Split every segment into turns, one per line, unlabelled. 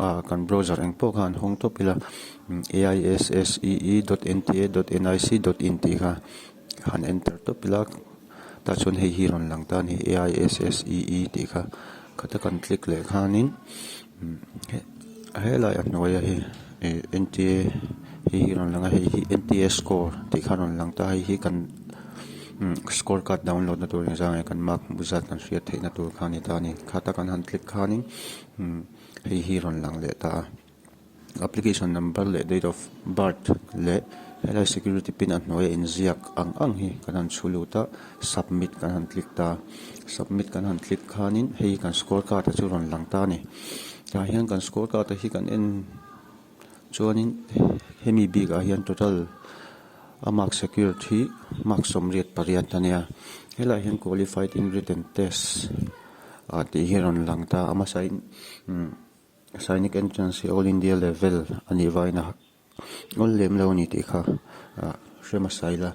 ah kan browser eng pawh kha han hawng tawp ila aissee dot nta dot nic dot in tih kha han enter tawp ila tah chuan hei hi rawn lang ta a ni aissee tih kha khata kan click leh khanin helai a hnuaia hi ih nta hei hi rawn lang a hei hi nta score tih kha rawn lang ta a hei hi kan score card download na tur engzah nge kan mark hmuh zat kan hriat theih na tur kha a ni ta a ni khata kan han click khanin hei hi rawn lang leh ta a application number leh date of birth leh helai security pin a hnuaia inziak ang ang hi kan han chhu lut a submit kan han click ta a submit kan han click khanin hei kan score card a chu rawn lang ta a ni tah hian kan score card a hi kan en chuanin hemi bikah hian total a mark secured hi mark 88 a nia helaiah hian qualified in written test ah tih hi a rawn lang ta a hmasain umm Sainik entrance hi all India level a nih vangin a awl lem lo a ni tih kha ah hre hmasa ila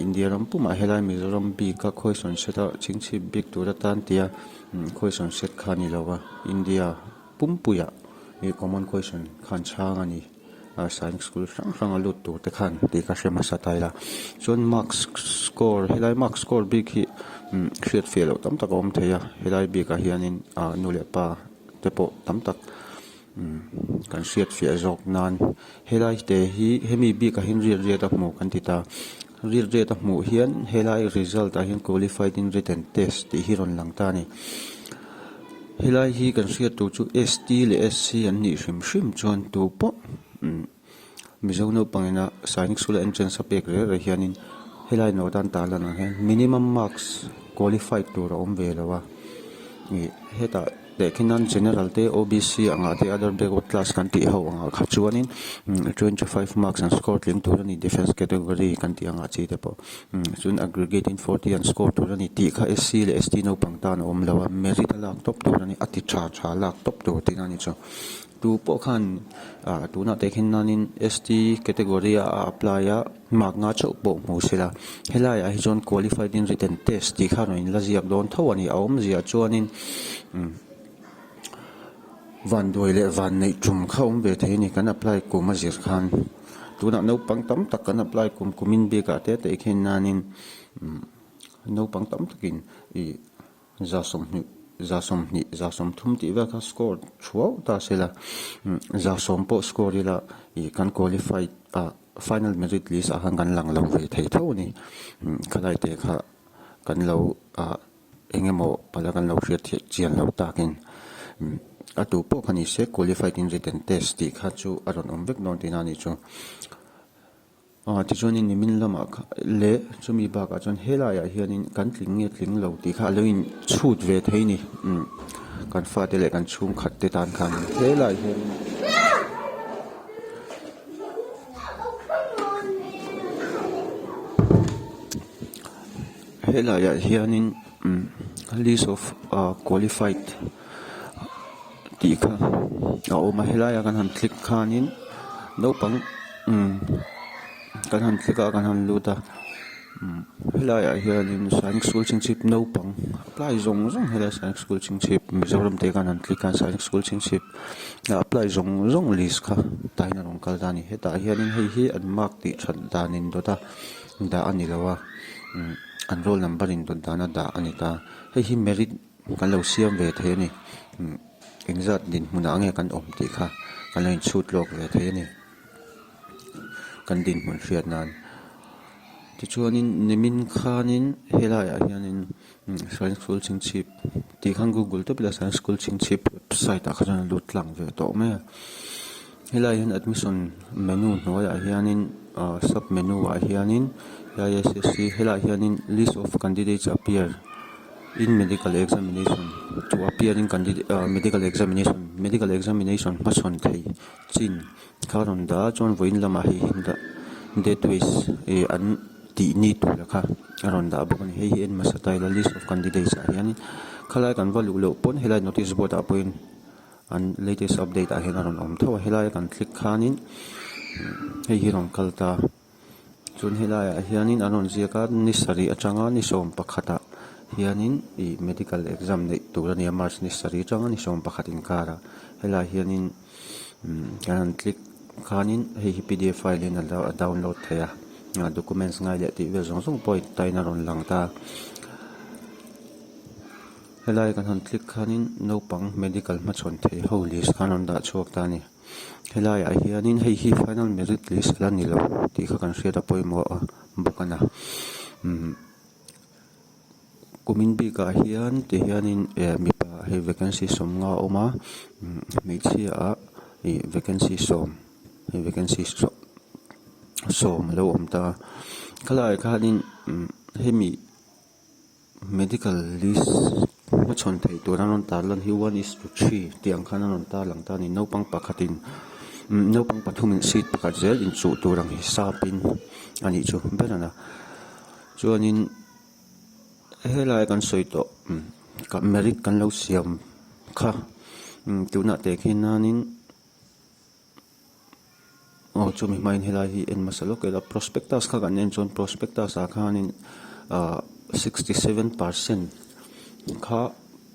India ram pumah helai Mizoram bik a khawisawn set a chhingchhip bik tur atan tia khawisawn set kha a ni lo a India pumpuiah ih common question khan chhang a ni a Sainik school hrang hrang a lut tur te khan tih kha hre hmasa ta ila chuan marks score helai marks score bik hi hriat fiah loh tam tak a awm thei a helai bikah hianin ah nu leh pa. te pawh tam tak kan hriat fiah zawk nan helai te hi hemi bikah hian riat riat a hmuh kan ti ta riat riat a hmuh hian helai result ah hian qualified in written test tih hi rawn lang ta a ni helai hi kan hriat tur chu ST leh SC an nih hrim hrim chuan tu pawh Mizo naupang ina Sainik School a entrance a pek reng reng hianin helai note an tarlan ang hian minimum marks qualified tur a awm ve lo a ih hetah tehkhin nan general te OBC angah te other backward class kan tih ho angah kha chuanin 25 marks an score tling tur a ni defence category kan tih angah chi te pawh chuan aggregate in 40 an score tur a ni tih kha SC leh ST naupang tan a awm lo a merit a lak tawp tur a ni a ti tha tha lak tawp tur tihna a ni chu. Tu pawh khan ah tunah te khin nanin ST category a apply a mark nga chauh pawh hmu sela helai ah hi chuan qualified in written test tih kha rawn in la ziak dawn tho a ni a awmzia chuanin umm vanduai leh vanneih tum kha awm ve thei a ni kan apply kum a zir khan tunah naupang tam tak kan apply kum kumin bikah te teh khin nanin umm naupang tam takin ih. 20 20 30 tih vel kha score thuau ta se la 10 pawh score ila ih kan qualified ah final merit list ah khan kan lang lo ve thei tho a ni khalai te kha kan lo ah eng emaw pala kan lo hriat theih chian loh takin a tu pawh kha ni se qualified in written test tih kha chu a rawn awm vek dawn tihna a nih chu. Aw tichuanin nimin lamah kha leh chumi bakah chuan helaiah hianin kan tling nge tling lo tih kha a lo in chhut ve thei a ni umm kan fate leh kan chhungkhat te tan khan helaiah hian helaiah hianin umm list of ah qualified tih kha a awm a helaiah kan han click khanin naupang umm kan han click a kan han lut a umm helaiah hianin sainik school chhingchhip naupang apply zawng zawng helai sainik school chhingchhip mizoram te khan han click a sainik school chhingchhip a apply zawng zawng list kha tah hian a rawn kal ta a ni hetah hianin hei hi an mark tih that dan indawt a dah a ni lo a umm an roll number indawt dana dah a ni ta hei hi merit. Kan lo siam ve thei a ni. Engzat dinhmunah nge kan awm tih kha kan lo inchhut lawk ve thei a ni. Kan dinhmun hriat nan. Tichuanin nimin khanin helaiah hianin Science School Chhingchhip tih khan Google te pawh Science School Chhingchhip website ah kha chuan a lut tlang ve tawh mai a. Helaiah hian admission menu hnuaiah hianin ah sub menu ah hianin AISSC helaiah hianin list of candidates appear in medical examination to appear in candidate ah medical examination medical examination hmachhawn thei chin kha a rawn dah a chuan vawiin lamah hei hi date ways ih an tih ni tur kha a rawn dah bawk a ni hei hi en hmasa ta ila list of candidates ah hianin khalai kan va luh loh pawn helai notice board ah pawhin. An latest update ah hian a rawn awm tho a helai kan click khanin hei hi a rawn kal ta chuan helaiah hianin an rawn ziak a ni sarih atanga ni sawm pakhatah hi. hianin ih medical exam neih tur a ni a march ni sarih atanga ni 11 inkarah helaiah hianin umm kan han click khanin hei hi pdf file in a download theih a documents ngai leh tih vel zawng zawng pawh tain a rawn lang ta. Helai kan han click khanin naupang medical hmachhawn thei ho list kha an rawn dah chhuak ta a ni. Helaiah hianin hei hi final merit list la ni lo tih kha kan hriat a pawimawh a bawk a na. Umm kumin bikah hian ti hianin eh mipa hei vacancy 50 a awm a hmeichhia ah ih vacancy 10 hei vacancy 10 a lo awm ta a. Khalaiah khanin umm hemi. Medical list hmachhawn thei tur an rawn tar lan hi one is to three tih ang khan an rawn tar lang ta a ni naupang pakhatin naupang pathumin seat pakhat zel inchuh tur ang hisapin a nih chu ber a na chuanin helai kan sawi tawh merit kan lo siam kha tunah teh khi nanin. Aw chumi hmain helai hi en hmasa lawk ila prospectus kha kan en chuan prospectus ah khanin ah 67 percent kha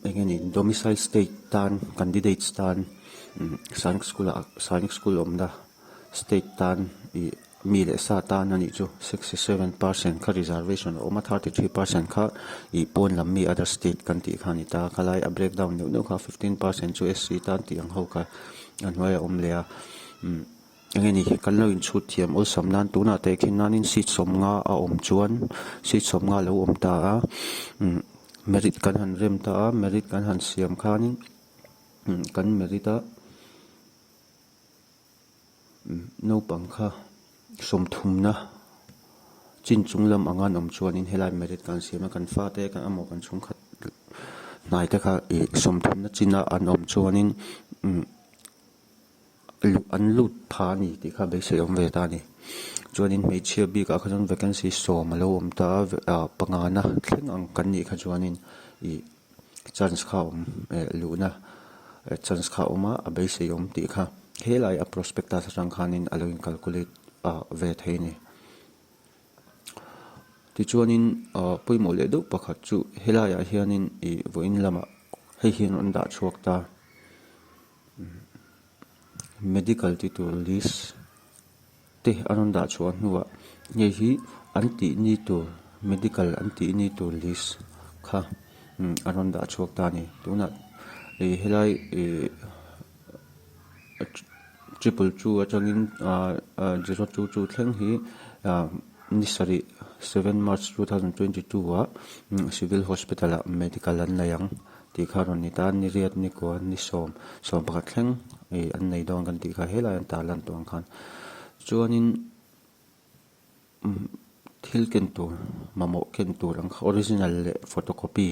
eng nge ni domicile state tan candidates tan sainik school ah sainik school awmna state tan ih mi leh sa tan a nih chu 67 percent kha reservation a awm a 33 percent kha ih pawn lam mi other state kan tih kha a ni ta khalai a breakdown neuh neuh kha 15 percent chu SC tan tih ang ho kha. A hnuai a awm leh a umm eng nge ni kan lo inchhut thiam awlsam nan tunah teh khin nanin seat 50 a awm chuan seat 50 a lo awm ta a umm merit kan han rem ta a merit kan han siam khanin umm kan merit a umm naupang kha 30na chin chung lam anga an awm chuanin helai merit kan siam a kan fate emaw kan chhungkhat hnai te kha ih 30na china an awm chuanin umm an lut pha a ni tih kha beisei awm ve ta a ni chuanin hmeichhia bikah kha chuan vacancy 10 a lo awm ta a ah pangana thleng ang kan nih kha chuanin ih chance kha a awm eh luhna chance kha a awm a a beisei awm tih kha helai a prospectus atang khanin a lo in calculate ah ve thei a ni. Tichuanin ah pawimawh leh deuh pakhat chu helaiah hianin ih vawiin lamah hei hian an dah chhuak ta medical ti tur list te an rawn dah chhuah hnuah hei hi an tih ni tur medical an tih ni tur list kha an rawn dah chhuak ta a ni tunah ih helai ih. Triple two atangin ah 022 thleng hi ah ni sarih 7 March 2022 ah Civil Hospital ah medical an nei ang tih kha a rawn ni ta a ni riat ni kua ni 10 11 thleng ih an nei dawn kan tih kha helai an tarlan tawh ang khan chuanin thil ken tur mamawh ken tur ang kha original leh photocopy.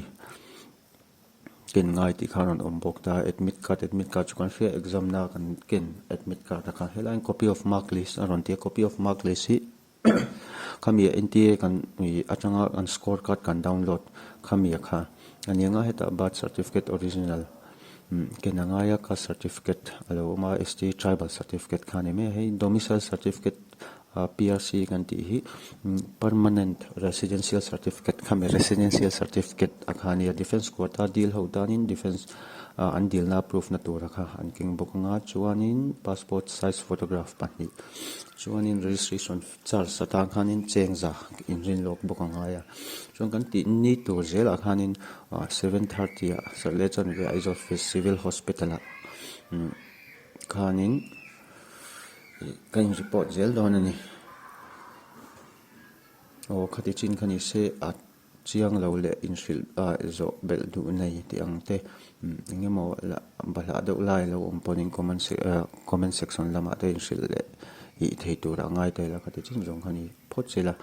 Ken ngai tih kha a rawn awm bawk ta admit card admit card chu kan hria exam na kan ken admit card a kha helaiin copy of mark list a rawn ti a copy of mark list hi khami a N_T_A kan ih atanga kan score card kan download khami a kha a ni ang a hetah birth certificate original ken a ngai a caste certificate a lo awm a S_T tribal certificate kha a ni mai a hei domicile certificate. P_R_C kan tih hi permanent residential certificate khami residential certificate a kha a nia defence quota dil ho tanin defence ah an dilna proof na tura kha an keng bawk anga chuanin passport size photograph pahnih chuanin registration charge atan khanin cheng za inrin lawk bawk a ngai a chuan kan tih ni tur zelah khanin ah 7:30 ah Serleh chanve Aizawl civil hospital ah khanin. Ka in report zel dawn a ni. Aw khati chin kha ni se a chiang lo leh inhrilh ah zawh belh duh nei tih ang te eng emaw lah bahlah deuh lai lo awm pawhin comment ah comment section lamah te inhrilh leh ih thei tur a ngai ta ila khati chin zawng kha ni phawt se la.